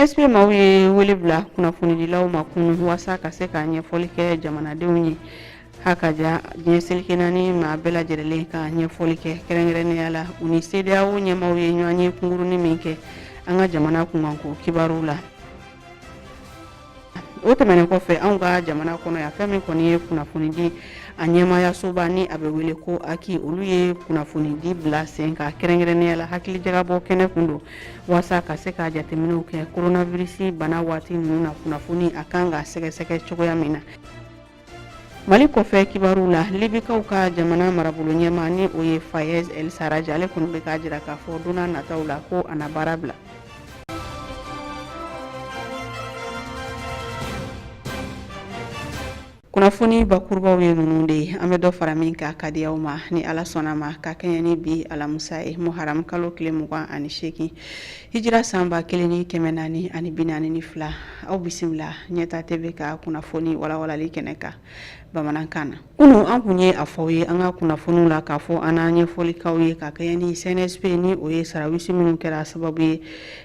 CNSP maaw ye wele bila kunnafonidilaw ma kunun waasa ka se ka ɲɛfɔli kɛ jamanadenw ye ha ka ja diɲɛ seleke naani maa bɛɛ lajɛlen ka ɲɛfɔli kɛ kɛrɛnkɛrɛnnenya la u ni CEDEAO ɲɛmaaw ye ɲɔgɔnye kunkurunin min kɛ an ka jamana kunkanko kibaruw la. O tɛmɛnen kɔfɛ, anw ka jamana kɔnɔ yan, fɛn min kɔni ye kunnafonidi a ɲɛmaayasoba ni a bɛ wele ko AQUI, olu ye kunnafonidi bila sen kan kɛrɛnkɛrɛnnenya la hakilijagabɔ kɛnɛ kun don waasa ka se ka jateminɛw kɛ coronavirus bana waati ninnu na, kunnafoni a kan ka sɛgɛsɛgɛ cogoya min na. Mali kɔfɛ kibaruw la, Libikaw ka jamana marabolo ɲɛmaa ni o ye Fayez El Sarraj, ale kɔni bɛ k'a jira k'a fɔ don nataw la ko a na baara bila. Kunnafoni bakurubaw ye ninnu de ye. An bɛ dɔ fara min kan ka di aw ma ni Ala sɔnna ma, ka kɛɲɛ ni bi alamisa ye, muharam kalo tile 28, hijira san 1442. Aw bisimila Ɲɛta TV ka kunnafoni walawalali kɛnɛ kan bamanankan na. Kunun an kun ye a fɔ aw ye an ka kunnafoniw la k'a fɔ an na ɲɛfɔli k'aw ye ka kɛɲɛ ni CNSP ni o ye sarawisi minnu kɛra sababu ye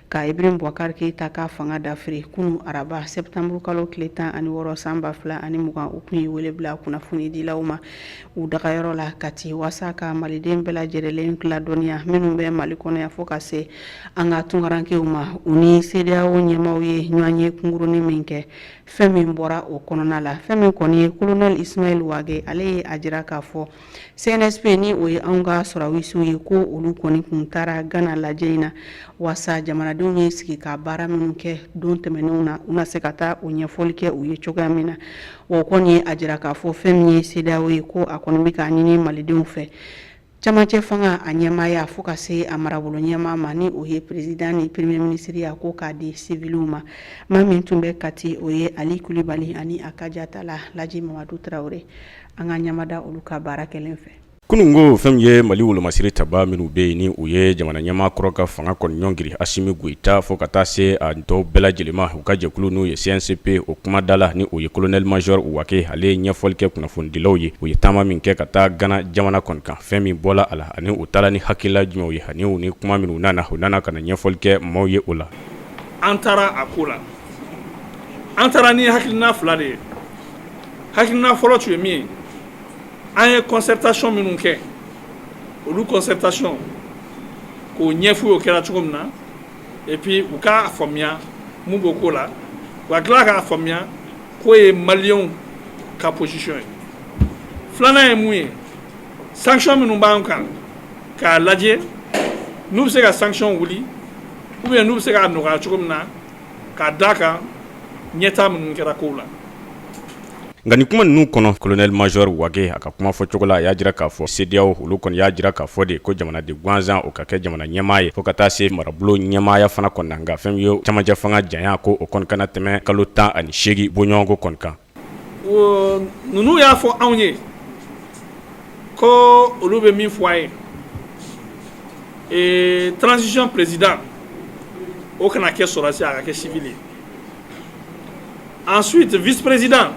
ka Ibrahim Boubacar Keita ka fanga dafiri kunun araba septembre kalo tile 16 san 2020. U kun ye wele bila kunnafonidilaw ma u dagayɔrɔ la Kati waasa ka maliden bɛɛ lajɛlen ladɔnniya minnu bɛ Mali kɔnɔ yan fo ka se an ka tunkarankew ma. U ni CEDEAO ɲɛmaaw ye ɲɔgɔnye kunkurunin min kɛ, fɛn min bɔra o kɔnɔna la, fɛn min kɔni ye colonel Ismaël Wagué, ale ye a jira k'a fɔ CNSP ni o ye anw ka sɔrɔdasiw ye, ko olu kɔni kun taara Gana lajɛ in na waasa jamanadenw ye sigi ka baara minnu kɛ don tɛmɛnenw na, u na se ka taa o ɲɛfɔli kɛ u ye cogoya min na. Wa o kɔni ye a jira k'a fɔ fɛn min ye CEDEAO ye, ko a kɔni bɛ k'a ɲini malidenw fɛ, camancɛ fanga a ɲɛmaaya fo ka se a marabolo ɲɛmaa ma ni o ye président ni premier ministre ya, ko k'a di siviliw ma. Maa min tun bɛ Kati, o ye Ali Kulibali ani a ka jatala Laji Mamadu Tarawele. An ka ɲamada olu ka baara kɛlen fɛ. Kunun ko fɛn min ye Mali wolomasiri taba minnu bɛ yen ni u ye jamana ɲɛmaa kɔrɔ ka fanga kɔni ɲɔngiri Asimi Goyita fo ka taa se a tɔw bɛɛ lajɛlen ma, u ka jɛkulu n'u ye CNSP, o kumada la ni o ye colonel major Wage, ale ye ɲɛfɔli kɛ kunnafonidilaw ye u ye taama min kɛ ka taa Gana jamana kɔni kan, fɛn min bɔla a la ani u taara ni hakilila jumɛnw ye ani u ni kuma minnu nana, u nana ka na ɲɛfɔli kɛ maaw ye o la. An taara a ko la, an taara ni hakilina fila de ye. Hakilina fɔlɔ tun ye min ye, an ye concertation minnu kɛ, olu concertation k'o ɲɛfɔ o kɛra cogo min na, et puis u k'a faamuya mun b'o ko la, u ka tila k'a faamuya k'o ye maliyɛnw ka position ye. Filanan ye mun ye? Sanction minnu b'an kan, k'a lajɛ n'u bɛ se ka sanction wuli ou bien n'u bɛ se k'a nɔgɔya cogo min na, k'a d'a kan ɲɛtaa minnu kɛra kow la. Nka nin kuma ninnu kɔnɔ, colonel major Wage a ka kuma fɔcogo la, a y'a jira k'a fɔ CEDEAO olu kɔni y'a jira k'a fɔ de ko jamanaden gansan o ka kɛ jamana ɲɛmaa ye fo ka taa se marabolo ɲɛmaaya fana kɔni na. Nka fɛn min ye camancɛ fanga janya, ko o kɔni kana tɛmɛ kalo 18 bɔɲɔgɔnko kɔni kan. Ninnu y'a fɔ anw ye ko olu bɛ min fɔ an ye, transition président o kana kɛ sɔrɔdasi, a ka kɛ civil ye. Ensuite, vice président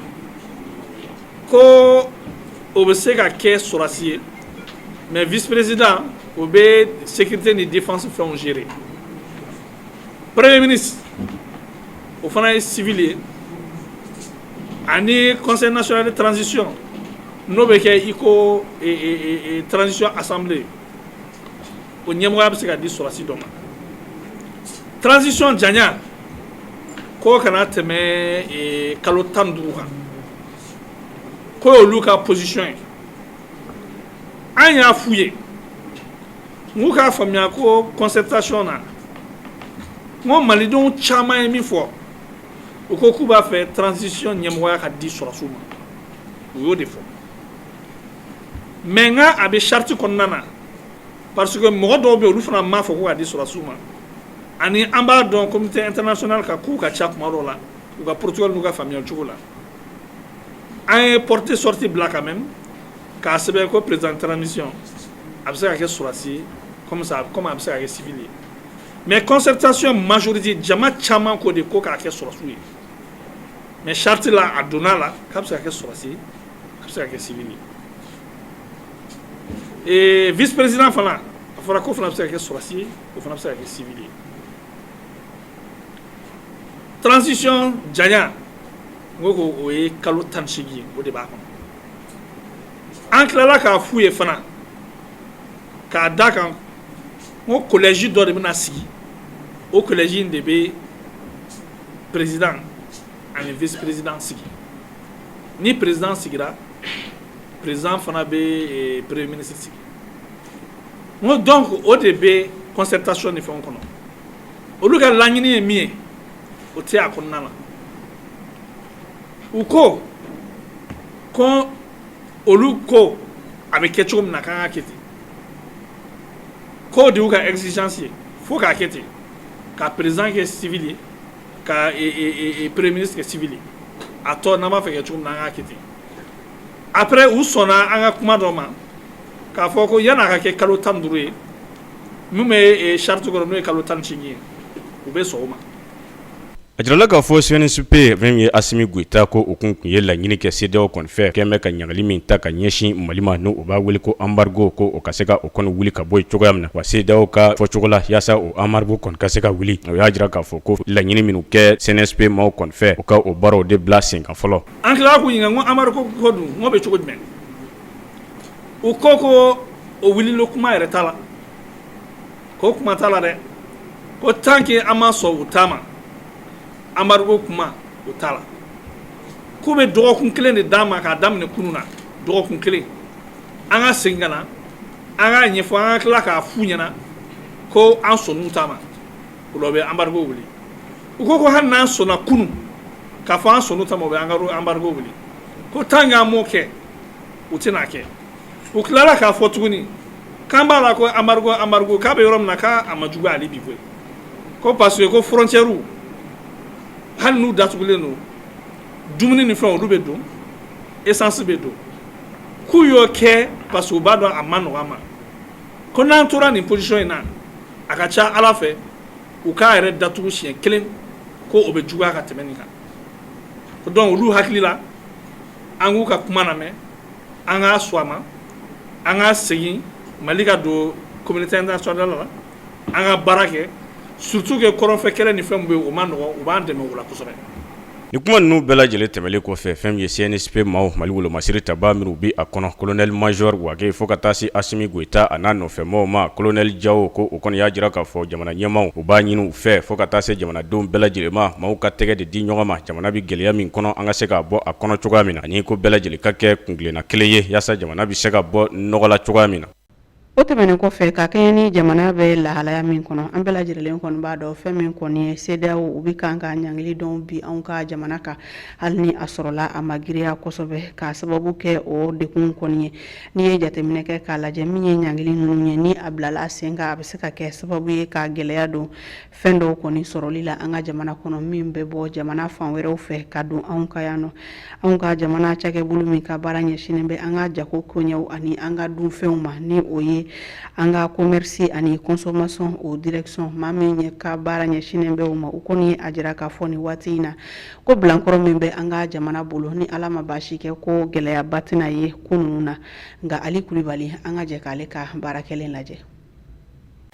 ko o bɛ se ka kɛ sɔrɔdasi ye, mais vice président o bɛ sécurité ni défense fɛnw gérer. Premier ministre o fana ye civil ye, ani conseil national de transition n'o bɛ kɛ i ko transition assemblée, o ɲɛmɔgɔya bɛ se ka di sɔrɔdasi dɔ ma. Transition janya k'o kana tɛmɛ kalo 15 kan, k'o y'olu ka position ye. An y'a f'u ye n k'u k'a faamuya ko concertation na, n ko malidenw caman ye min fɔ, u ko k'u b'a fɛ transition ɲɛmɔgɔya ka di sɔrɔdasiw ma, u y'o de fɔ. Mais n ka a bɛ charte kɔnɔna na, parce que mɔgɔ dɔw bɛ yen, olu fana m'a fɔ ko k'a di sɔrɔdasiw ma. Ani an b'a dɔn communauté internationale ka kow ka ca tuma dɔw la, u ka protocole n'u ka faamuya cogo la. An ye porte sortie bila quand même k'a sɛbɛn ko président transition a bɛ se ka kɛ sɔrɔdasi ye comme ça, comme a bɛ se ka kɛ civil ye. Mais concertation majorité, jama caman ko de ko k'a kɛ sɔrɔdasiw ye, mais charte la a donna la k'a bɛ se ka kɛ sɔrɔdasi ye, a bɛ se ka kɛ civil ye. Et vice président fana, a fɔra ko fana bɛ se ka kɛ sɔrɔdasi ye, o fana bɛ se ka kɛ civil ye. Transition janya, n ko ko o ye kalo 18 ye, o de b'a kɔnɔ. An tilala k'a f'u ye fana k'a da kan n ko collège dɔ de bɛna sigi, o collège in de bɛ président ani vice président sigi. Ni président sigira, président fana bɛ premier ministre sigi. N ko donc o de bɛ concertation ni fɛnw kɔnɔ. Olu ka laɲini ye min ye, o tɛ a kɔnɔna na. U ko ko olu ko a bɛ kɛ cogo min na, k'an ka kɛ ten, k'o de y'u ka exigence ye, fo k'a kɛ ten, ka président kɛ civil ye, ka premier ministre kɛ civil ye. A tɔ, n'an b'a fɛ kɛ cogo min na, an k'a kɛ ten. Après, u sɔnna an ka kuma dɔ ma k'a fɔ ko yan'a ka kɛ kalo 15 ye, min bɛ charte kɔnɔ, n'o ye kalo 18 ye, u bɛ sɔn o ma. A jirala k'a fɔ CNSP, fɛn ye Asimi Goyita, ko o kun ye laɲini kɛ CEDEAO kɔni fɛ, kɛn bɛ ka ɲagali min ta ka ɲɛsin Mali ma, n'o b'a wele ko embargo, ko o ka se ka o kɔni wuli ka bɔ yen cogoya min na. Wa CEDEAO ka fɔcogo la, yaasa o embargo kɔni ka se ka wuli, o y'a jira k'a fɔ ko laɲini minnu kɛ CNSP maaw kɔni fɛ, u ka o baaraw de bila sen kan fɔlɔ. An tilala k'u ɲininka, n ko embargo ko dun, n ko bɛ cogo jumɛn? U ko ko o wulilo kuma yɛrɛ t'a la, ko kuma t'a la dɛ, ko tant que an ma sɔn u ta ma, embargo kuma o t'a la. K'u bɛ dɔgɔkun kelen de d'an ma k'a daminɛ kunun na, dɔgɔkun kelen, an ka segin ka na, an k'a ɲɛfɔ, an ka tila k'a f'u ɲɛna ko an sɔnn'u ta ma, o la u bɛ embargo wuli. U ko ko hali n'an sɔnna kunun k'a fɔ an sɔnn'u ta ma, u bɛ embargo wuli. Ko tant que an m'o kɛ, u tɛna kɛ. U tilala k'a fɔ tuguni k'an b'a la ko embargo, embargo, k'a bɛ yɔrɔ min na, k'a ma juguya hali bi koyi, ko parce que ko frontière, hali n'u datugulen don, dumuni ni fɛn, olu bɛ don, essence bɛ don. K'u y'o kɛ parce que u b'a dɔn a ma nɔgɔ a ma, ko n'an tora nin position in na, a ka ca Ala fɛ, u k'a yɛrɛ datugu siɲɛ kelen, ko o bɛ juguya ka tɛmɛ nin kan. Donc olu hakili la, an k'u ka kuma lamɛn, an k'a sɔn a ma, an k'a segin Mali ka don communauté internationale la, an ka baara kɛ, surtout que kɔrɔnfɛ kɛlɛ ni fɛn bɛ yen, o ma nɔgɔn, u b'an dɛmɛ o la kosɛbɛ. Ni kuma ninnu bɛɛ lajɛlen tɛmɛlen kɔfɛ, fɛn min ye CNSP maaw, Mali wolomasiri taba minnu bɛ a kɔnɔ, colonel major Wage, fo ka taa se Asimi Goyita a n'a nɔfɛmɔgɔw ma, colonel Jawo, ko o kɔni y'a jira k'a fɔ jamana ɲɛmaaw, u b'a ɲini u fɛ, fo ka taa se jamanadenw bɛɛ lajɛlen ma, maaw ka tɛgɛ de di ɲɔgɔn ma, jamana bɛ gɛlɛya min kɔnɔ, an ka se k'a bɔ a kɔnɔ cogoya min na, ani ko bɛɛ lajɛlen ka kɛ kuntilenna kelen ye, yaasa jamana bɛ se ka bɔ nɔgɔ la cogoya min na. O tɛmɛnen kɔfɛ, ka kɛɲɛ ni jamana bɛ lahalaya min kɔnɔ, an bɛɛ lajɛlen kɔni b'a dɔn fɛn min kɔni ye CEDEAO, u bɛ kan ka ɲangili dɔw bi anw ka jamana kan, hali ni a sɔrɔla a ma giriya kosɛbɛ, k'a sababu kɛ o dekun kɔni ye. N'i ye jateminɛ kɛ k'a lajɛ, min ye ɲangili ninnu ye, ni a bilala sen kan, a bɛ se ka kɛ sababu ye ka gɛlɛya don fɛn dɔw kɔni sɔrɔli la an ka jamana kɔnɔ, min bɛ bɔ jamana fan wɛrɛw fɛ ka don anw ka yan nɔ. Anw ka jamana cakɛbolo min ka baara ɲɛsinnen bɛ an ka jago koɲɛw ani an ka dunfɛnw ma, ni o ye an ka commerce ani consommation, o direction, maa min ɲɛ ka baara ɲɛsinnen bɛ o ma, u kɔni a jira k'a fɔ nin waati in na ko bilankɔrɔ min bɛ an ka jamana bolo, ni Ala ma baasi kɛ, ko gɛlɛyaba tɛna ye ko ninnu na. Nka Ali Kulibali, an ka jɛ k'ale ka baara kɛlen lajɛ.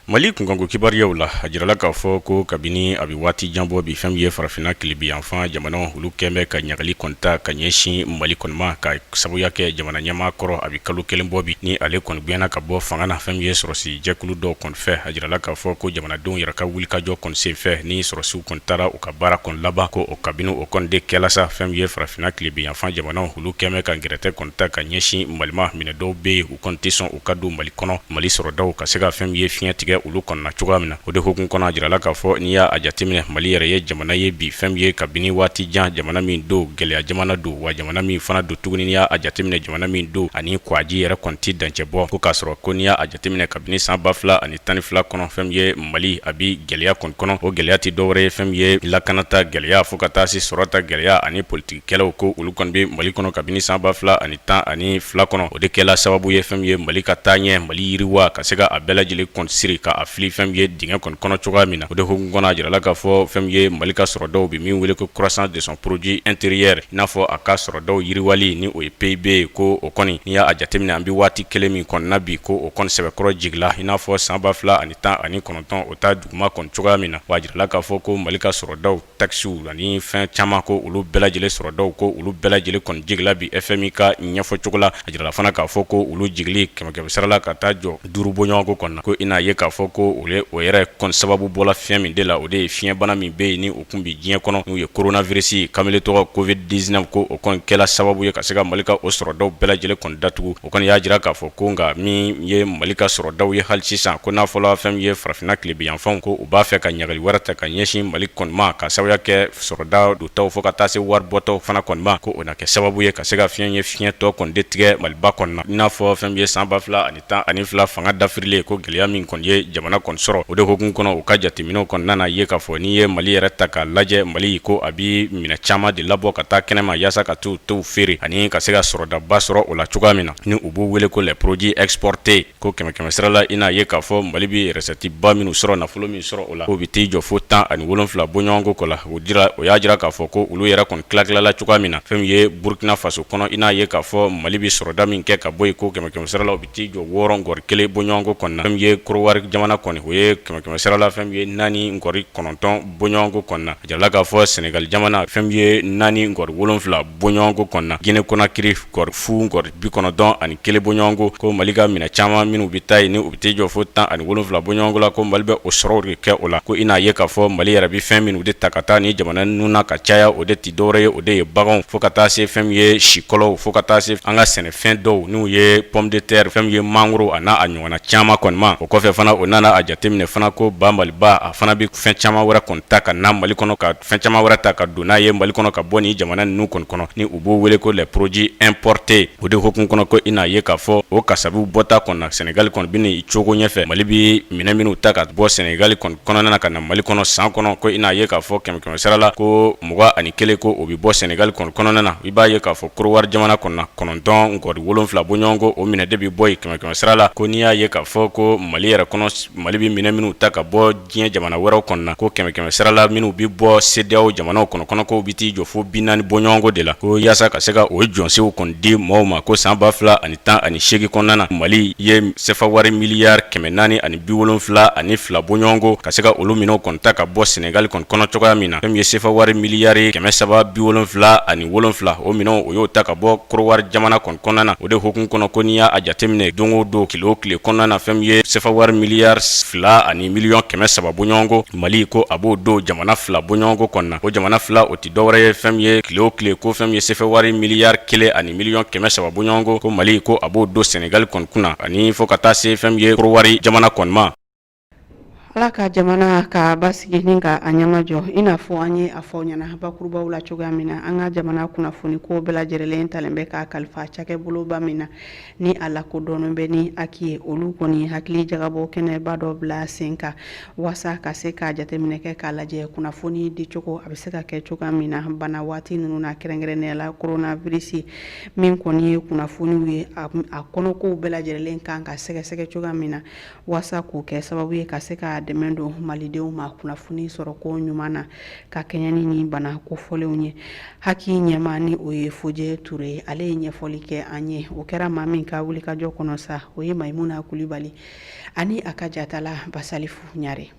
Mali kunkanko kibaruyaw la, a jirala k'a fɔ ko kabini a bɛ waati jan bɔ bi, fɛn min ye farafinna tilebiyanfan jamanaw, olu kɛn bɛ ka ɲagali kɔni ta ka ɲɛsin Mali kɔni ma, ka sababuya kɛ jamana ɲɛmaa kɔrɔ, a bɛ kalo kelen bɔ bi, ni ale kɔni gɛnna ka bɔ fanga na, fɛn min ye sɔrɔsi jɛkulu dɔw kɔni fɛ. A jirala k'a fɔ ko jamanadenw yɛrɛ ka wulikajɔ kɔni senfɛ, ni sɔrɔsiw kɔni taara u ka baara kɔni laban, ko o kabini o kɔni de kɛla sa, fɛn min ye farafinna tilebiyanfan jamanaw, olu kɛn bɛ ka gɛrɛtɛ kɔni ta ka ɲɛsin Mali ma. Minɛ dɔw bɛ yen, u kɔni tɛ sɔn u ka don Mali kɔnɔ, Mali sɔrɔdaw ka se ka fɛn min ye fiɲɛ tigɛ olu kɔnɔna na cogoya min na. O de hukumu kɔnɔ, a jirala k'a fɔ n'i y'a jateminɛ, Mali yɛrɛ ye jamana ye bi, fɛn min ye kabini waati jan, jamana min don, gɛlɛya jamana don, wa jamana min fana don tuguni, n'i y'a jateminɛ, jamana min don ani kwaji yɛrɛ kɔni tɛ dancɛ bɔ. Ko k'a sɔrɔ ko n'i y'a jateminɛ, kabini san 2012 kɔnɔ, fɛn min ye Mali, a bɛ gɛlɛya kɔni kɔnɔ. O gɛlɛya tɛ dɔwɛrɛ ye, fɛn min ye lakanata gɛlɛya, fo ka taa se sɔrɔta gɛlɛya ani politiki kɛlɛw, ko olu kɔni bɛ Mali kɔnɔ kabini san 2012 kɔnɔ. O de kɛla sababu ye, fɛn min ye Mali ka taa ɲɛ, Mali yiriwa ka se ka a bɛɛ lajɛlen kɔni siri. ka a fili fɛn min ye dingɛ kɔni kɔnɔ cogoya min na. O de hukumu kɔnɔ, a jirala k'a fɔ fɛn min ye Mali ka sɔrɔdaw bɛ min wele ko croissance de son produit intérieur, i n'a fɔ a ka sɔrɔdaw yiriwali ni o ye PIB ye, ko o kɔni, n'i y'a jateminɛ, an bɛ waati kelen min kɔnɔna bi, ko o kɔni sɛbɛkɔrɔ jigila i n'a fɔ san 2019 o ta duguma kɔni cogoya min na. Wa a jirala k'a fɔ ko Mali ka sɔrɔdaw, taxes ani fɛn caman, ko olu bɛɛ lajɛlen sɔrɔdaw, ko olu bɛɛ lajɛlen kɔni jigila bi FMI ka ɲɛfɔ cogo la. A jirala fana k'a fɔ ko olu jigili kɛmɛ kɛmɛ sara la ka taa jɔ 5 bɔɲɔgɔnko kɔnɔna, ko i n'a ye k'a fɔ ko o yɛrɛ kɔni sababu bɔla fɛn min de la, o de ye fiɲɛbana min bɛ yen ni o kun bɛ diɲɛ kɔnɔ, n'o ye coronavirus, kamalen tɔgɔ Covid-19, ko o kɔni kɛla sababu ye ka se ka Mali ka o sɔrɔdaw bɛɛ lajɛlen kɔni datugu. O kɔni y'a jira k'a fɔ ko nka min ye Mali ka sɔrɔdaw ye hali sisan, ko n'a fɔla fɛn min ye farafinna tilebinyanfanw, ko u b'a fɛ ka ɲagali wɛrɛ ta ka ɲɛsin Mali kɔni ma ka sababuya kɛ sɔrɔda dontaw fo ka taa se wari bɔtaw fana kɔni ma, ko o na kɛ sababu ye ka se ka fiɲɛ ye fiɲɛtɔ kɔni de tigɛ Maliba kɔnɔna na. I n'a fɔ fɛn min ye san 2012 fanga dafirilen, ko gɛlɛya min kɔni ye jamana kɔni sɔrɔ, o de hukumu kɔnɔ, u ka jateminɛw kɔnɔna na ye k'a fɔ n'i ye Mali yɛrɛ ta k'a lajɛ, Mali ko a bɛ minɛn caman de labɔ ka taa kɛnɛma yaasa ka t'u t'u feere ani ka se ka sɔrɔdaba sɔrɔ o la cogoya min na, ni u b'u wele ko les produits exportés, ko kɛmɛ kɛmɛ sira la, i n'a ye k'a fɔ Mali bɛ recette ba minnu sɔrɔ, nafolo min sɔrɔ o la, k'o bɛ t'i jɔ fo 17 bɔɲɔgɔnko kɔ la. O jira, o y'a jira k'a fɔ ko olu yɛrɛ kɔni tila-tilala cogoya min na, fɛn min ye Burkina Faso kɔnɔ, i n'a ye k'a fɔ Mali bɛ sɔrɔda min kɛ ka bɔ yen, ko kɛmɛ kɛmɛ sira la, o bɛ t'i jɔ 6.1 bɔɲɔgɔnko kɔnɔna. Fɛn min ye Korowari jamana kɔni, o ye kɛmɛ kɛmɛ sira la, fɛn min ye 4.9 bɔɲɔgɔnko kɔnɔna. A jirala k'a fɔ Senegali jamana, fɛn min ye 4.7 bɔɲɔgɔnko kɔnɔna, Guinée Conakry 0.91 bɔɲɔgɔnko, ko Mali ka minɛn caman minnu bɛ taa yen ni u bɛ t'i jɔ fo 17 bɔɲɔgɔnko la, ko Mali bɛ o sɔrɔw de kɛ o la. Ko i n'a ye k'a fɔ Mali yɛrɛ bɛ fɛn minnu de ta ka taa ni jamana ninnu na ka caya, o de tɛ dɔwɛrɛ ye, o de ye baganw, fo ka taa se fɛn min ye sikɔlɔw, fo ka taa se an ka sɛnɛfɛn dɔw n'u ye pomme de terre, fɛn min ye mangoro, a n'a a ɲɔgɔnna caman kɔni ma. O kɔfɛ fana, o nana a jateminɛ fana ko ba Maliba, a fana bɛ fɛn caman wɛrɛ kɔni ta ka na Mali kɔnɔ, ka fɛn caman wɛrɛ ta ka don n'a ye Mali kɔnɔ ka bɔ ni jamana ninnu kɔni kɔnɔ, ni u b'o wele ko les produits importés. O de hukumu kɔnɔ, ko i n'a ye k'a fɔ o kasabiw bɔta kɔni na, Senegali kɔni bɛ n'i cogo ɲɛfɛ. Mali bɛ minɛn minnu ta ka bɔ Senegali kɔni kɔnɔna na ka na Mali kɔnɔ san kɔnɔ, ko i n'a ye k'a fɔ kɛmɛ kɛmɛ sara la, ko 21, ko o bɛ bɔ Senegali kɔni kɔnɔna na. I b'a ye k'a fɔ Korowari jamana kɔnɔ na, 9.7 bɔɲɔgɔnko, o minɛn de bɛ bɔ yen kɛmɛ kɛmɛ sara la. Ko n'i y'a ye k'a fɔ ko Mali yɛrɛ kɔnɔ, Mali bɛ minɛn minnu ta ka bɔ diɲɛ jamana wɛrɛw kɔnɔ na, ko kɛmɛ kɛmɛ sara la, minnu bɛ bɔ CEDEAO jamanaw kɔnɔ, ko bɛ t'i jɔ fo 40 bɔɲɔgɔnko de la, ko yaasa ka se ka o jɔnsew kɔni di maaw ma, ko san 2018 kɔnɔna na, Mali ye sefa wari miliyari 472 bɔɲɔgɔnko ka se ka olu minɛnw kɔni ta ka bɔ Senegali kɔni kɔnɔ cogoya min na. Fɛn min ye sefa wari miliyari 377, o minɛnw, o y'o ta ka bɔ Korowari jamana kɔni kɔnɔna na. O de hukumu kɔnɔ, ko n'i y'a jateminɛ don o don, tile o tile kɔnɔna na, fɛn min ye sefa wari miliyari 2 ni miliyɔn 300 bɔɲɔgɔnko, Mali ko a b'o don jamana fila bɔɲɔgɔnko kɔnɔna. O jamana fila, o tɛ dɔwɛrɛ ye, fɛn min ye tile o tile, ko fɛn min ye sefa wari miliyari 1 ni miliyɔn 300 bɔɲɔgɔnko, ko Mali ko a b'o don Senegali kɔni kunna ani fo ka taa se fɛn min ye Korowari jamana kɔni ma. Ala ka jamana ka basigi ni ka a ɲɛmajɔ. I n'a fɔ an ye a fɔ ɲɛna bakurubaw la cogoya min na, an ka jamana kunnafoni ko bɛɛ lajɛlen talen bɛ ka kalifa cakɛboloba min na ni a lakodɔnnen bɛ ni HAC ye, olu kɔni hakili jagabɔ kɛnɛba dɔ bila sen kan waasa ka se ka jateminɛ kɛ k'a lajɛ kunnafoni dicogo a bɛ se ka kɛ cogoya min na bana waati ninnu na, kɛrɛnkɛrɛnnenya la coronavirus min kɔni ye kunnafoniw ye, a kɔnɔkow bɛɛ lajɛlen kan ka sɛgɛsɛgɛ cogoya min na, waasa k'o kɛ sababu ye ka se ka dɛmɛ don malidenw ma kunnafoni sɔrɔ ko ɲuman na ka kɛɲɛ ni nin bana kofɔlenw ye. HAC ɲɛmaa, ni o ye Fojɛ Ture ye, ale ye ɲɛfɔli kɛ an ye. O kɛra maa min ka wulikajɔ kɔnɔ sa, o ye Mayimuna Kulibali ani a ka jatala Basalifu Ɲare.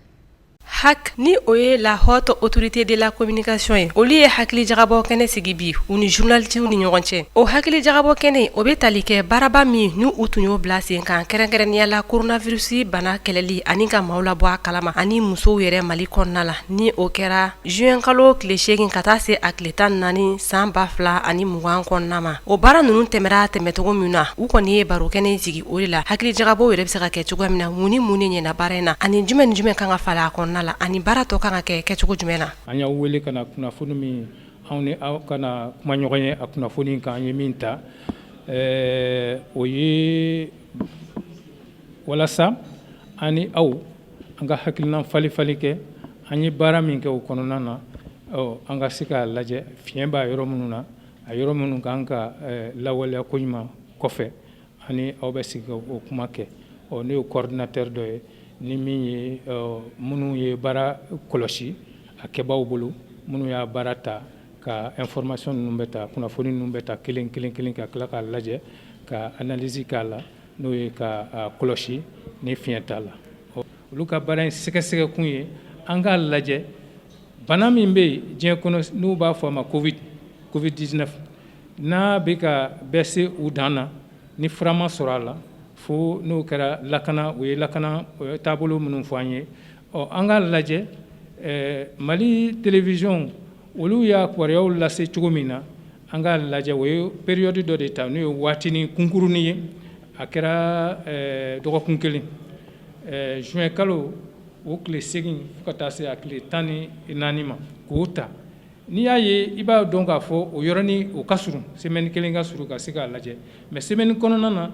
HAC, ni o ye la Haute Autorité de la Communication ye, olu ye hakili jagabɔ kɛnɛ sigi bi u ni journalistew ni ɲɔgɔn cɛ. O hakili jagabɔ kɛnɛ, o bɛ tali kɛ baaraba min ni u tun y'o bila sen kan, kɛrɛnkɛrɛnnenya la coronavirus bana kɛlɛli ani ka maaw labɔ a kalama ani musow yɛrɛ Mali kɔnɔna la, ni o kɛra juin kalo tile 8 ka taa se a tile 14 san 2020 kɔnɔna ma. O baara ninnu tɛmɛra tɛmɛcogo min na, u kɔni ye baro kɛnɛ sigi o de la, hakili jagabɔ yɛrɛ bɛ se ka kɛ cogoya min na, mun ni mun de ɲɛna baara in na, ani jumɛn ni jumɛn kan ka falen a kɔnɔna la, ani baara tɔ kan ka kɛ kɛcogo jumɛn na. An y'aw wele ka na kunnafoni min, anw ni aw ka na kuma ɲɔgɔn ye a kunnafoni kan. An ye min ta, o ye walasa an ni aw an ka hakilina fali fali kɛ. An ye baara min kɛ o kɔnɔna na, an ka se k'a lajɛ fiɲɛ b'a yɔrɔ minnu na, a yɔrɔ minnu kan ka lawaleya koɲuman kɔfɛ, ani aw bɛ sigi o kuma kɛ. Ɔ ne ye coordinateur dɔ ye. Ni min ye minnu ye baara kɔlɔsi a kɛbaaw bolo, minnu y'a baara ta ka information ninnu bɛ ta, kunnafoni ninnu bɛ ta kelen kelen kelen, ka tila k'a lajɛ, ka analyse k'a la, n'o ye ka kɔlɔsi ni fiɲɛ t'a la. Olu ka baara in sɛgɛsɛgɛkun ye an k'a lajɛ bana min bɛ yen diɲɛ kɔnɔ, n'u b'a fɔ a ma Covid 19, n'a bɛ ka bɛɛ se u dan na, ni fura ma sɔrɔ a la, fo n'o kɛra lakana, u ye lakana taabolo minnu fɔ an ye. Ɔ, an k'a lajɛ Mali télévision, olu y'a kibaruyaw lase cogo min na, an k'a lajɛ. O ye période dɔ de ta, n'o ye waatinin kunkurunin ye, a kɛra dɔgɔkun kelen, juin kalo o tile 8 fo ka taa se a tile 14 ma, k'o ta. N'i y'a ye, i b'a dɔn k'a fɔ o yɔrɔnin o ka surun, semaine kelen ka surun ka se k'a lajɛ. Mais semaine kɔnɔna na,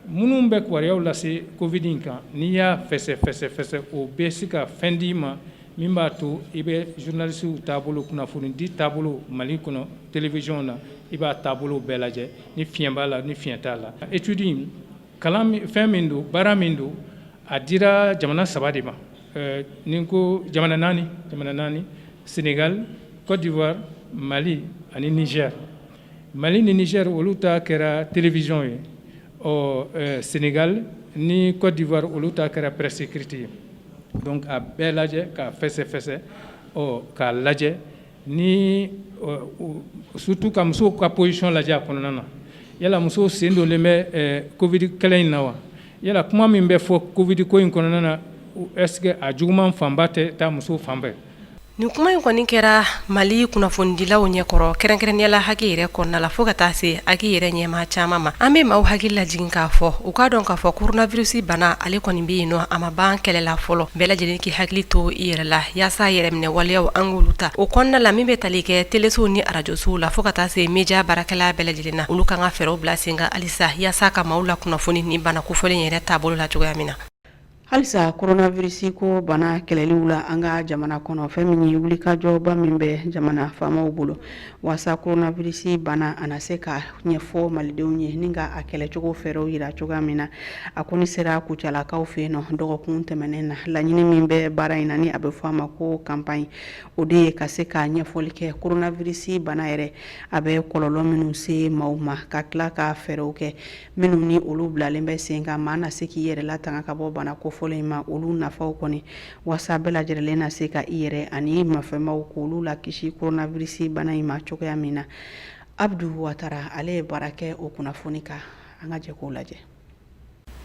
minnu bɛ kibaruyaw lase Covid in kan, n'i y'a fɛsɛ fɛsɛ fɛsɛ, o bɛ se ka fɛn d'i ma min b'a to i bɛ journalistew taabolo, kunnafoni di taabolo Mali kɔnɔ télévision na, i b'a taabolo bɛɛ lajɛ, ni fiɲɛ b'a la, ni fiɲɛ t'a la. Étude in, kalan fɛn min don, baara min don, a dira jamana saba de ma, ni ko jamana naani, jamana naani: Sénégal, Côte d'Ivoire, Mali ani Niger. Mali ni Niger, olu ta kɛra télévision ye. Ɔ, Sénégal ni Côte d'Ivoire, olu ta kɛra presse écrite ye. Donc a bɛɛ lajɛ k'a fɛsɛ fɛsɛ, ɔ, k'a lajɛ ni surtout ka musow ka position lajɛ a kɔnɔna na. Yala musow sen donlen bɛ Covid kɛlɛ in na wa? Yala kuma min bɛ fɔ Covid ko in kɔnɔna na, est ce que a juguman fanba tɛ taa musow fan fɛ? Nin kuma in kɔni kɛra Mali kunnafonidilaw ɲɛkɔrɔ, kɛrɛnkɛrɛnnenya la HAC yɛrɛ kɔnɔna la, fo ka taa se HAC yɛrɛ ɲɛmaa caman ma. An bɛ maaw hakili lajigin k'a fɔ u k'a dɔn k'a fɔ coronavirus bana, ale kɔni bɛ yen nɔ, a ma ban kɛlɛ la fɔlɔ. Bɛɛ lajɛlen k'i hakili to i yɛrɛ la yaasa yɛrɛminɛ waleyaw, an k'olu ta. O kɔnɔna la, min bɛ tali kɛ telesow ni arajosow la, fo ka taa se média baarakɛla bɛɛ lajɛlen na, olu kan ka fɛɛrɛw bila sen kan halisa yaasa ka maaw la kunnafoni ni bana kofɔlen yɛrɛ taabolo la cogoya min na. Halisa coronavirus ko bana kɛlɛliw la an ka jamana kɔnɔ, fɛn min ye wulikajɔba min bɛ jamana faamaw bolo waasa coronavirus bana a na se ka ɲɛfɔ malidenw ye ni ka a kɛlɛcogo fɛɛrɛw yira cogoya min na, a kɔni sera Kucalakaw fɛ yen nɔ dɔgɔkun tɛmɛnen na. Laɲini min bɛ baara in na, ni a bɛ fɔ a ma ko campagne, o de ye ka se ka ɲɛfɔli kɛ coronavirus bana yɛrɛ, a bɛ kɔlɔlɔ minnu se maaw ma, ka tila ka fɛɛrɛw kɛ minnu ni olu bilalen bɛ sen kan, maa na se k'i yɛrɛ latanga ka bɔ bana kofɔlen in ma, olu nafaw kɔni, waasa bɛɛ lajɛlen na se ka i yɛrɛ ani mafɛnmaw k'olu la kisi coronavirus bana in ma cogoya min na. Abdu Watara, ale ye baara kɛ o kunnafoni kan, an ka jɛ k'o lajɛ.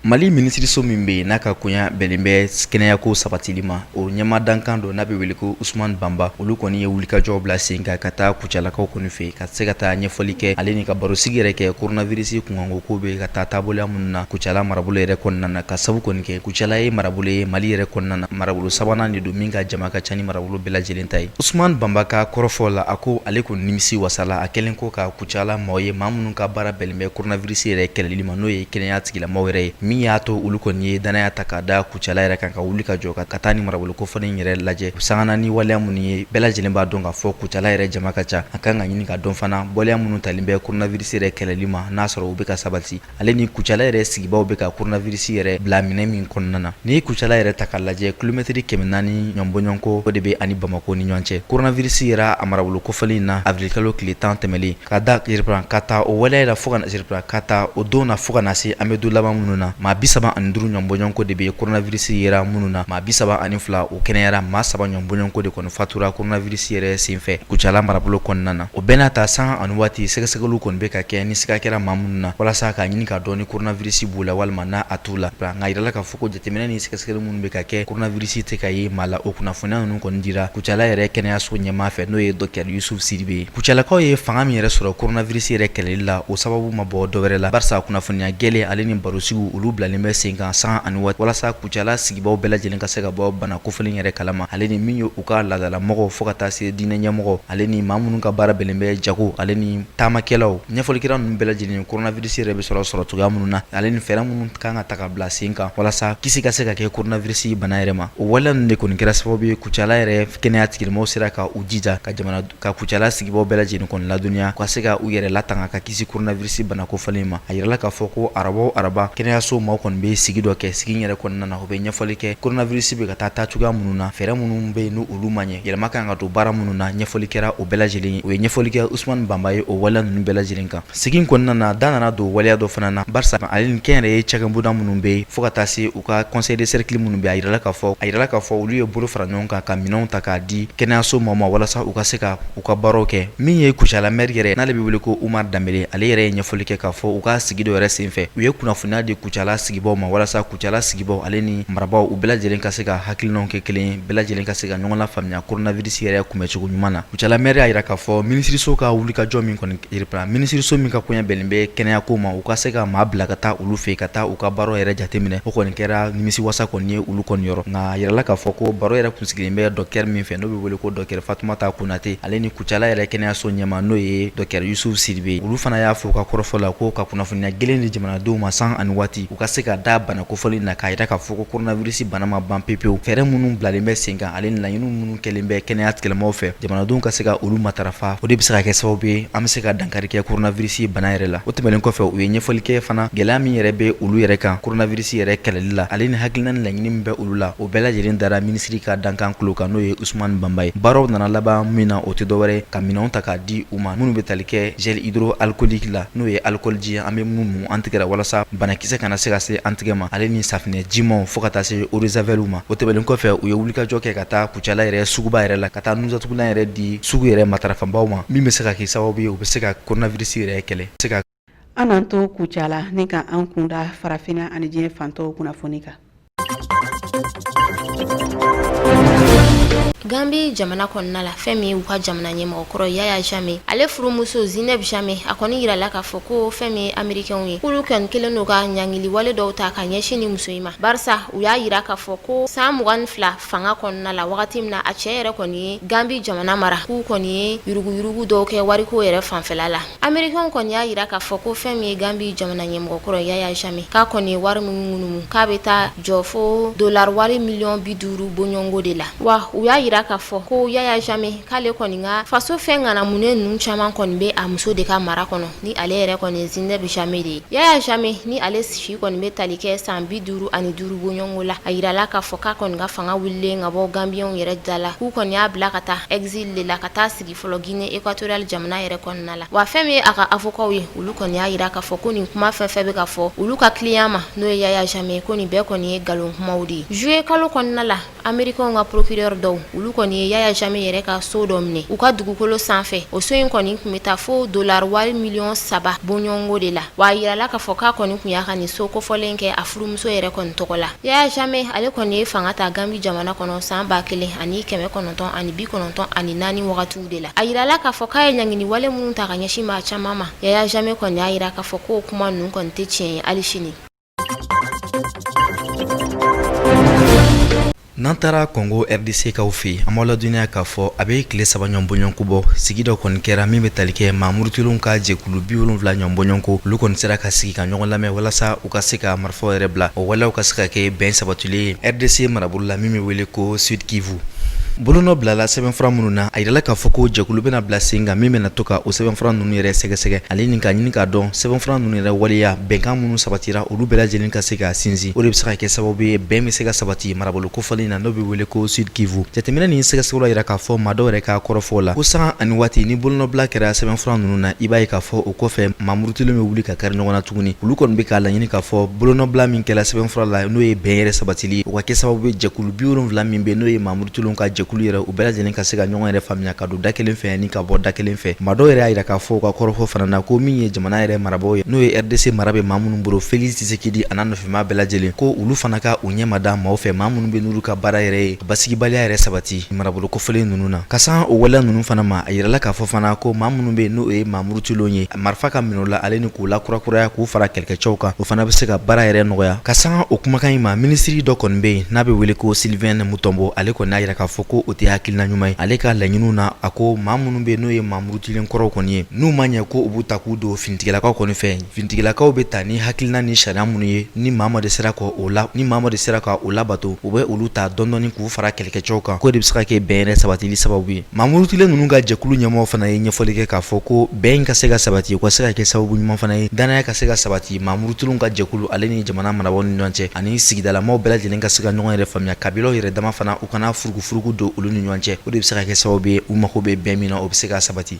Mali minisiriso min bɛ yen n'a ka koɲa bɛnnen bɛ kɛnɛyako sabatili ma, o ɲɛma dankan don n'a bɛ wele ko Usman Banba, olu kɔni ye wulikajɔ bila sen kan ka taa Kucalakaw kɔni fɛ, ka se ka taa ɲɛfɔli kɛ ale ni ka barosigi yɛrɛ kɛ coronavirus kunkanko ko bɛ ka taa taaboloya minnu na Kucala marabolo yɛrɛ kɔnɔna na. Ka sabu kɔni kɛ Kucala ye marabolo ye Mali yɛrɛ kɔnɔna na, marabolo sabanan de don min ka jama ka ca ni marabolo bɛɛ lajɛlen ta ye. Usman Banba ka kɔrɔfɔ la, a ko ale kɔni nimisi wasala a kɛlen ko ka Kucala maaw ye, maa minnu ka baara bɛnnen bɛ coronavirus yɛrɛ kɛlɛli ma, n'o ye kɛnɛya tigilamaaw yɛrɛ ye, min y'a to olu kɔni ye danaya ta ka da Kucala yɛrɛ kan ka wuli ka jɔ ka taa ni marabolo kofɔlen yɛrɛ lajɛ sangana ni waleya minnu ye. Bɛɛ lajɛlen b'a dɔn k'a fɔ Kucala yɛrɛ jama ka ca. A kan ka ɲini ka dɔn fana waleya minnu talen bɛ coronavirus yɛrɛ kɛlɛli ma, n'a sɔrɔ u bɛ ka sabati, ale ni Kucala yɛrɛ sigibaw bɛ ka coronavirus yɛrɛ bila minɛ min kɔnɔna na. N'i ye Kucala yɛrɛ ta k'a lajɛ, kilomɛtiri 400 ɲɔgɔn bɔɲɔgɔnko de bɛ ani Bamakɔ ni ɲɔgɔn cɛ. Coronavirus yɛrɛ a marabolo kofɔlen in na avril kalo tile 10 tɛmɛlen, ka da ka taa o waleya la fo ka na ka taa o don na fo ka na se an bɛ don laban minnu na, maa 35 ɲɔgɔn bɔɲɔgɔnko de bɛ coronavirus yera minnu na, maa 32 o kɛnɛyara, maa 3 ɲɔgɔn bɔɲɔgɔnko de kɔni fatura coronavirus yɛrɛ senfɛ Kucala marabolo kɔnɔna na. O bɛɛ n'a ta, san ani waati sɛgɛsɛgɛliw kɔni bɛ ka kɛ ni siga kɛra maa minnu na, walasa k'a ɲini k'a dɔn ni coronavirus b'u la walima n'a a t'u la. Nka yirala k'a fɔ ko jateminɛ ni sɛgɛsɛgɛli minnu bɛ ka kɛ, coronavirus tɛ ka ye maa la. O kunnafoniya ninnu kɔni dira Kucala yɛrɛ kɛnɛyaso ɲɛmaa fɛ, n'o ye docteur Yusuf Sidibe ye. Kucalakaw ye fanga min yɛrɛ sɔrɔ coronavirus yɛrɛ kɛlɛli la, o sababu ma bɔ dɔwɛrɛ la, barisa kunnafoniya gɛlɛn ale ni barosigiw, olu bilalen bɛ sen kan san ani waati, walasa Kucala sigibaw bɛɛ lajɛlen ka se ka bɔ bana kofɔlen yɛrɛ kalama, ale ni min ye u ka laadalamɔgɔw fo ka taa se diinɛ ɲɛmɔgɔ, ale ni maa minnu ka baara bɛnnen bɛ jago ale ni taamakɛlaw. Ɲɛfɔlikɛla ninnu bɛɛ lajɛlen, coronavirus yɛrɛ bɛ sɔrɔ cogoya minnu na, ale ni fɛɛrɛ minnu kan ka ta ka bila sen kan walasa kisi ka se ka kɛ coronavirus bana yɛrɛ ma, o waleya ninnu de kɔni kɛra sababu ye Kucala yɛrɛ kɛnɛya tigilamɔgɔw sera ka u jija ka jamana ka Kucala sigibaw bɛɛ lajɛlen kɔni ladɔnniya ka se ka u yɛrɛ latanga ka kisi coronavirus bana kofɔlen ma. A yirala k'a fɔ ko araba o araba, kɛnɛyaso maaw kɔni bɛ sigi dɔ kɛ. Sigi yɛrɛ kɔnɔna na, u bɛ ɲɛfɔli kɛ coronavirus bɛ ka taa taa cogoya minnu na, fɛɛrɛ minnu bɛ yen n' olu ma ɲɛ, yɛlɛma kan ka don baara minnu na. Ɲɛfɔli kɛra o bɛɛ lajɛlen ye. U ye ɲɛfɔli kɛ Usumani Banba ye o waleya ninnu bɛɛ lajɛlen kan. Sigi in kɔnɔna na, da nana don waleya dɔ fana na, barisa ale ni kɛnyɛrɛye cakɛbonda minnu bɛ yen, fo ka taa se u ka conseil de cercle minnu bɛ, a yirala k'a fɔ olu ye bolo fara ɲɔgɔn kan ka minɛnw ta k'a di kɛnɛyaso maaw ma walasa u ka se ka u ka baaraw kɛ. Min ye Kucala maire yɛrɛ, n'ale bɛ wele ko Umar Danbele, ale yɛrɛ ye ɲɛfɔli kɛ k'a fɔ u ka sigi dɔ yɛrɛ senfɛ, u ye kunnafoniya di Kucala sigibaw ma walasa Kucala sigibaw ale ni marabaaw, u bɛɛ lajɛlen ka se ka hakilinaw kɛ kelen ye, bɛɛ lajɛlen ka se ka ɲɔgɔn lafaamuya coronavirus yɛrɛ kunbɛcogo ɲuman na. Kucala maire y'a jira k'a fɔ minisiriso ka wulikajɔ min kɔni minisiriso min ka koɲɛ bɛnnen bɛ kɛnɛyako ma, u ka se ka maa bila ka taa olu fɛ, ka taa u ka baaraw yɛrɛ jateminɛ, o kɔni kɛra nimisiwasa kɔni ye olu kɔni yɔrɔ. Nka a yirala k'a fɔ ko baro yɛrɛ kun sigilen bɛ docteur min fɛ, n'o bɛ wele ko docteur Fatumata Konate, ale ni Kucala yɛrɛ kɛnɛyaso ɲɛmaa, n'o ye docteur Yusufu Sidibe, olu fana y'a fɔ u ka kɔrɔfɔ la ko ka kunnafoniya gɛlɛn di jamanadenw ma san ani waati, u ka se ka da bana kofɔlen na, k'a jira k'a fɔ ko coronavirus bana ma ban pepewu. Fɛɛrɛ minnu bilalen bɛ sen kan ale ni laɲiniw minnu kɛlen bɛ kɛnɛya tigilamɔgɔw fɛ, jamanadenw ka se ka olu matarafa, o de bɛ se ka kɛ sababu ye an bɛ se ka dankari kɛ coronavirus bana yɛrɛ la. O tɛmɛnen kɔfɛ, u ye ɲɛfɔli kɛ fana gɛlɛya min yɛrɛ bɛ olu yɛrɛ kan coronavirus yɛrɛ kɛlɛli la, ale ni hakilina ni laɲini min bɛ olu la, o bɛɛ lajɛlen dara minisiri ka dankan tulo kan, n'o ye Usumani Banba ye. Baaraw nana laban min na, o tɛ dɔwɛrɛ ka minɛnw ta k'a di u ma minnu bɛ tali kɛ gel hydroalcoolique la, n'o ye alcool ji ye an bɛ minnu mun an tigɛ la walasa banakisɛ kana se ka se an tigɛ ma, ale ni safinɛ jimanw, fo ka taa se eau de javel ma. O tɛmɛnen kɔfɛ, u ye wulikajɔ kɛ ka taa Kucala yɛrɛ suguba yɛrɛ la, ka taa nundatugulan yɛrɛ di sugu yɛrɛ matarafanbaw ma, min bɛ se ka kɛ sababu ye u bɛ se ka coronavirus yɛrɛ kɛlɛ se ka. An n'an to Kucala ni ka an kunda farafinna ani diɲɛ fantɔw kunnafoni kan. Gambi jamana kɔnɔna la, fɛn min ye u ka jamana ɲɛmɔgɔkɔrɔ Yaya Jame, ale furumuso Zineb Jame, a kɔni yirala k'a fɔ ko fɛn min ye Amerikɛnw ye, k'olu kɔni kɛlen don ka ɲangili wale dɔw ta ka ɲɛsin nin muso in ma, barisa u y'a yira k'a fɔ ko san 22 fanga kɔnɔna la, wagati min na a cɛ yɛrɛ kɔni ye Gambi jamana mara, k'u kɔni ye yuruguyurugu dɔw kɛ wariko yɛrɛ fanfɛla la. Amerikɛnw kɔni y'a yira k'a fɔ ko fɛn min ye Gambi jamana ɲɛmɔgɔkɔrɔ Yaya Jame, k'a kɔni ye wari min ŋunumu, k'a bɛ taa jɔ fo dolari wari miliyɔn 50 bɔɲɔgɔnko de la. Wa u y'a yira k'a fɔ ko Yaya Jame k'ale kɔni ka faso fɛn ŋanamunen ninnu caman kɔni bɛ a muso de ka mara kɔnɔ, ni ale yɛrɛ kɔni ye Zineb Jame de ye. Yaya Jame ni ale si kɔni bɛ tali kɛ san 55 bɔɲɔgɔnko la, a yirala k'a fɔ k'a kɔni ka fanga wulilen ka bɔ Gambiyɛnw yɛrɛ da la, k'u kɔni y'a bila ka taa exil de la, ka taa sigi fɔlɔ Guinée équatoriale jamana yɛrɛ kɔnɔna la. Wa fɛn min ye a ka avocatw ye, olu kɔni y'a yira k'a fɔ ko nin kuma fɛn fɛn bɛ ka fɔ olu ka client ma, n'o ye Yaya Jame, ko nin bɛɛ kɔni ye nkalon kumaw de ye. Juillet kalo kɔnɔna la, Amerikɛnw ka procureur dɔw, olu kɔni ye Yaya Jame yɛrɛ ka so dɔ minɛ u ka dugukolo sanfɛ. O so in kɔni tun bɛ taa fo dolari wari miliyɔn 3 bɔɲɔgɔnko de la. Wa a yirala k'a fɔ k'a kɔni tun y'a ka nin so kofɔlen kɛ a furumuso yɛrɛ kɔni tɔgɔ la. Yaya Jame ale kɔni ye fanga ta Gambi jamana kɔnɔ san 1994 wagatiw de la. A yirala k'a fɔ k'a ye ɲangini wale minnu ta ka ɲɛsin maa caman ma, Yaya Jame kɔni y'a yira k'a fɔ k'o kuma ninnu kɔni tɛ tiɲɛ ye hali sini. N'an taara Kɔngo RDC kaw fɛ yen, an b'aw ladɔnniya k'a fɔ a bɛ tile 3 ɲɔgɔn bɔɲɔgɔnko bɔ, sigi dɔ kɔni kɛra min bɛ tali kɛ maa murutilenw ka jɛkulu 70 ɲɔgɔn bɔɲɔgɔnko. Olu kɔni sera ka sigi ka ɲɔgɔn lamɛn walasa u ka se ka marifaw yɛrɛ bila, o waleyaw ka se ka kɛ bɛn sabatilen ye RDC marabolo la min bɛ wele ko Sud Kivu. Bolonɔ bilala sɛbɛnfura minnu na, a yirala k'a fɔ ko jɛkulu bɛna bila sen kan min bɛna to ka o sɛbɛnfura ninnu yɛrɛ sɛgɛsɛgɛ, ale ni ka ɲini k'a dɔn sɛbɛnfura ninnu yɛrɛ waleya, bɛnkan minnu sabatira, olu bɛɛ lajɛlen ka se ka sinsin. O de bɛ se ka kɛ sababu ye bɛn bɛ se ka sabati marabolo kofɔlen na, n'o bɛ wele ko Sud Kivu. Jateminɛ ni sɛgɛsɛgɛliw y'a yira k'a fɔ maa dɔw yɛrɛ ka kɔrɔfɔw la ko sanga ani waati ni bolonɔbila kɛra sɛbɛnfura ninnu na, i b'a ye k'a fɔ o kɔfɛ maa murutilenw bɛ wuli ka kari ɲɔgɔn na tuguni. Olu kɔni bɛ k'a laɲini k'a fɔ bolonɔbila min kɛra sɛbɛnfura la, n'o ye bɛn yɛrɛ sabatili ye, o ka kɛ sababu ye jɛkulu 70 min bɛ, n'o ye maa murutilenw ka jɛkulu yɛrɛ, u bɛɛ lajɛlen ka se ka ɲɔgɔn yɛrɛ faamuya ka don da kelen fɛ ni ka bɔ da kelen fɛ. Maa dɔw yɛrɛ y'a yira k'a fɔ u ka kɔrɔfɔ fana na ko min ye jamana yɛrɛ marabaaw ye, n'o ye RDC mara bɛ maa minnu bolo, Felix Tshisekedi a n'a nɔfɛmaa bɛɛ lajɛlen, ko olu fana ka u ɲɛ mada maaw fɛ, maa minnu bɛ n'olu ka baara yɛrɛ ye basigibaliya yɛrɛ sabati marabolo kofɔlen ninnu na. Ka sanga o waleya ninnu fana ma, a yirala k'a fɔ fana ko maa minnu bɛ, n'o ye maa murutilenw ye, marifa ka minɛ u la ale ni k'u lakurakuraya k'u fara kɛlɛkɛcɛw kan, o fana bɛ se ka baara yɛrɛ nɔgɔya. Ka sanga o kumakan in ma, minisiri dɔ kɔni bɛ yen n'a bɛ wele ko Sylvain Mutombo, ale kɔni y'a yira k'a fɔ ko ko o tɛ hakilina ɲuman ye. Ale ka laɲiniw na, a ko maa minnu bɛ n'o ye maa murutilen kɔrɔw kɔni ye, n'u ma ɲɛ ko u b'u ta k'u don finitigilakaw kɔni fɛ, finitigilakaw bɛ ta ni hakilina ni sariya minnu ye, ni maa ma de sera ka o la ni maa ma de sera ka o labato, u bɛ olu ta dɔɔni dɔɔni k'u fara kɛlɛkɛcɛw kan, k'o de bɛ se ka kɛ bɛn yɛrɛ sabatili sababu ye. Maa murutilen ninnu ka jɛkulu ɲɛmɔgɔ fana ye ɲɛfɔli kɛ k'a fɔ ko bɛn ka se ka sabati, o ka se ka kɛ sababu ɲuman fana ye dannaya ka se ka sabati maa murutilenw ka jɛkulu ale ni jamana marabaaw ni ɲɔgɔn cɛ, ani sigidalamaw bɛɛ lajɛlen ka se ka ɲɔgɔn yɛrɛ faamuya, kabilaw yɛrɛ dama fana u kana furugufurugu don olu ni ɲɔgɔn cɛ. O de bɛ se ka kɛ sababu ye u mako bɛ bɛn min na, o bɛ se ka sabati.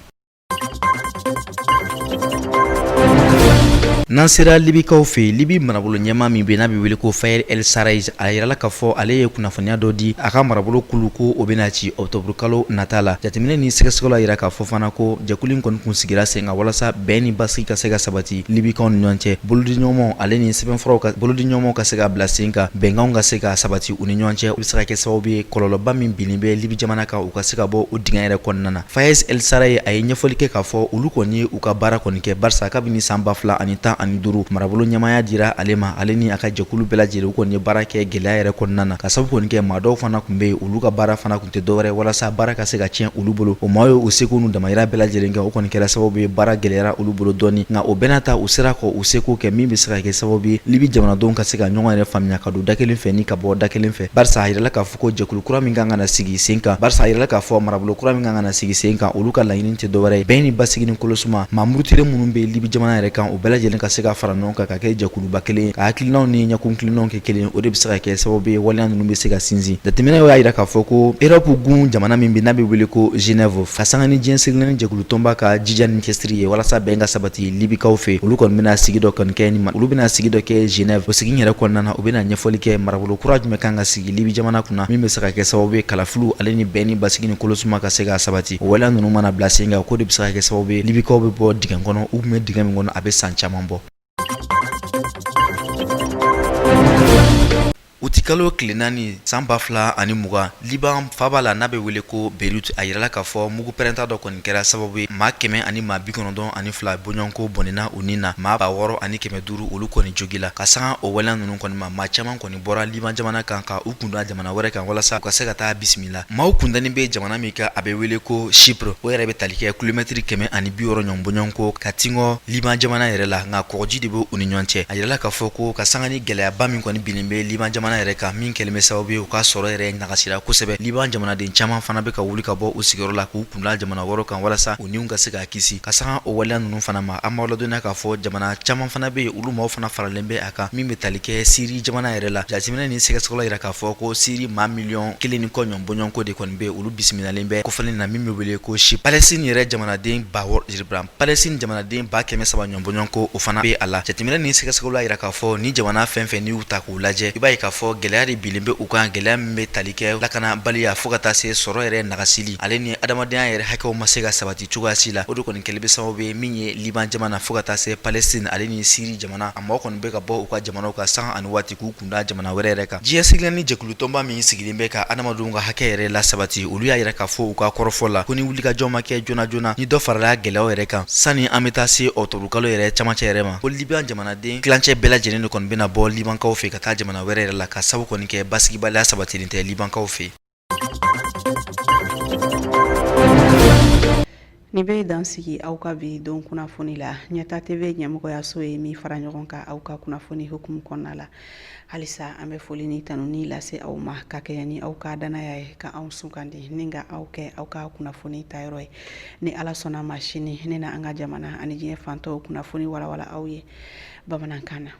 N'an sera Libikaw fɛ yen, Libi marabolo ɲɛmaa min bɛ n'a bɛ wele ko Fayez El Sarraj, a yirala k'a fɔ ale ye kunnafoniya dɔ di a ka marabolo kulu ko o bɛna ci octobre kalo nata la. Jateminɛ ni sɛgɛsɛgɛliw y'a yira k'a fɔ fana ko jɛkulu in kɔni kun sigira sen kan walasa bɛn ni basigi ka se ka sabati Libikaw ni ɲɔgɔn cɛ, bolodiɲɔgɔnmaw ale ni sɛbɛnfuraw ka bolodiɲɔgɔnmaw ka se ka bila sen kan, bɛnkanw ka se ka sabati u ni ɲɔgɔn cɛ. O bɛ se ka kɛ sababu ye kɔlɔlɔba min binnen bɛ Libi jamana kan, u ka se ka bɔ o dingɛ yɛrɛ kɔnɔna na. Fayez El Sarraj a ye ɲɛfɔli kɛ k'a fɔ olu kɔni ye u ka baara kɔni kɛ, barisa kabini san 2015 marabolo ɲɛmaaya dira ale ma, ale ni a ka jɛkulu bɛɛ lajɛlen u kɔni ye baara kɛ gɛlɛya yɛrɛ kɔnɔna na, ka sababu kɔni kɛ maa dɔw fana tun bɛ yen, olu ka baara fana tun tɛ dɔwɛrɛ walasa baara ka se ka tiɲɛ olu bolo. O maaw ye u seko n'u damayira bɛɛ lajɛlen kɛ, o kɔni kɛra sababu ye baara gɛlɛyara olu bolo dɔɔni, nka o bɛɛ n'a ta u sera ka u seko kɛ min bɛ se ka kɛ sababu ye Libi jamanadenw ka se ka ɲɔgɔn yɛrɛ faamuya ka don da kelen fɛ ni ka bɔ da kelen fɛ, barisa a yirala k'a fɔ ko jɛkulu kura min kan ka na sigi sen kan, barisa a yirala k'a fɔ marabolo kura min kan ka na sigi sen kan, olu ka laɲini tɛ dɔwɛrɛ ye bɛn ni basigi ni kolosuma. Maa murutilen minnu bɛ Libi jamana yɛrɛ kan, u bɛɛ lajɛlen ka se ka fara ɲɔgɔn kan ka kɛ jɛkuluba kelen ye, ka hakilinaw ni ɲɛkun kilennaw kɛ kelen, o de bɛ se ka kɛ sababu ye waleya ninnu bɛ se ka sinsin. Jateminɛw y'a yira k'a fɔ ko Europe gun jamana min bɛ n'a bɛ wele ko Genève, ka sanga ni diɲɛ seleke naani jɛkulu tɔnba ka jija ni cɛsiri ye walasa bɛn ka sabati Libikaw fɛ, olu kɔni bɛna sigi dɔ kɔni kɛ ni olu bɛna sigi dɔ kɛ Genève. O sigi yɛrɛ kɔnɔna na, u bɛna ɲɛfɔli kɛ marabolo kura jumɛn kan ka sigi Libi jamana kunna min bɛ se ka kɛ sababu ye kalafiliw ale ni bɛn ni basigi ni kolosuma ka se ka sabati. O waleya ninnu mana bila sen kan, k'o de bɛ se ka kɛ sababu ye Libikaw bɛ bɔ dingɛ kɔnɔ, u tun bɛ dingɛ min kɔnɔ a bɛ san caman bɔ. Utikalo tile 4 san 2020, Liban faaba la n'a bɛ wele ko Beyrouth, a yirala k'a fɔ mugu pɛrɛnta dɔ kɔni kɛra sababu ye maa 192 bɔɲɔgɔnko bɔnɛna u ni na, maa 6500 olu kɔni jogila. Ka sanga o waleya ninnu kɔni ma, maa caman kɔni bɔra Liban jamana kan ka u kunda jamana wɛrɛ kan walasa u ka se ka taa bisimila. Maaw kundanin bɛ jamana min kan, a bɛ wele ko Chypre, o yɛrɛ bɛ tali kɛ kilomɛtiri 160 ɲɔgɔn bɔɲɔgɔnko ka tingɔ Liban jamana yɛrɛ la, nka kɔgɔji de bɛ u ni ɲɔgɔn cɛ. A yirala k'a fɔ ko ka sanga ni gɛlɛyaba min kɔni binnen bɛ Liban jamana yɛrɛ kan, min kɛlen bɛ sababu ye u ka sɔrɔ yɛrɛ nagasira kosɛbɛ, Liban jamanaden caman fana bɛ ka wuli ka bɔ u sigiyɔrɔ la k'u kunda jamana wɛrɛw kan walasa u niw ka se ka kisi. Ka sanga o waleya ninnu fana ma, an b'aw ladɔnniya k'a fɔ jamana caman fana bɛ yen, olu maaw fana faralen bɛ a kan min bɛ tali kɛ Siri jamana yɛrɛ la. Jateminɛ ni sɛgɛsɛgɛliw y'a yira k'a fɔ ko Siri maa miliyɔn 1 ni kɔ ɲɔgɔn bɔɲɔgɔnko de kɔni bɛ olu bisimilalen bɛ kofɔlen na min bɛ wele ko Chypre. Palestine yɛrɛ jamanaden ba Palestine jamanaden 300,000 ɲɔgɔn bɔɲɔgɔnko o fana bɛ a la. Jateminɛ ni sɛgɛsɛgɛliw y'a yira k'a fɔ ni jamana fɛn fɛn n'i y'u ta k'u lajɛ, i b'a ye k'a fɔ gɛlɛya de binnen bɛ u kan, gɛlɛya min bɛ tali kɛ lakanabaliya fo ka taa se sɔrɔ yɛrɛ nagasili ale ni adamadenya yɛrɛ hakɛw ma se ka sabati cogoya si la. O de kɔni kɛlen bɛ sababu ye min ye Liban jamana fo ka taa se Palestine ale ni Siri jamana, a maaw kɔni bɛ ka bɔ u ka jamanaw kan sanga ani waati k'u kunda jamana wɛrɛ yɛrɛ kan. Diɲɛ seleke naani jɛkulu tɔnba min sigilen bɛ ka adamadenw ka hakɛ yɛrɛ lasabati, olu y'a yira k'a fɔ u ka kɔrɔfɔ la ko ni wulikajɔ ma kɛ joona joona ni dɔ farala gɛlɛyaw yɛrɛ kan sani an bɛ taa se ɔkutɔburukalo yɛrɛ camancɛ yɛrɛ ma, ko Liban jamanaden tilancɛ bɛɛ lajɛlen de kɔni bɛna bɔ Libankaw fɛ ka taa jamana wɛrɛ yɛrɛ la, ka sabu kɔni kɛ basigibaliya sabatilen tɛ Libankaw fɛ. Nin bɛ dan sigi aw ka bi don kunnafoni la. Ɲɛta TV ɲɛmɔgɔyaso ye min fara ɲɔgɔn kan aw ka kunnafoni hukumu kɔnɔna la. Halisa an bɛ foli ni tanuni lase aw ma ka kɛɲɛ ni aw ka dannaya ye ka anw sugandi ni ka aw kɛ aw ka kunnafoni tayɔrɔ ye. Ni Ala sɔnna ma sini ne na an ka jamana ani diɲɛ fan tɔw kunnafoni walawala aw ye bamanankan na.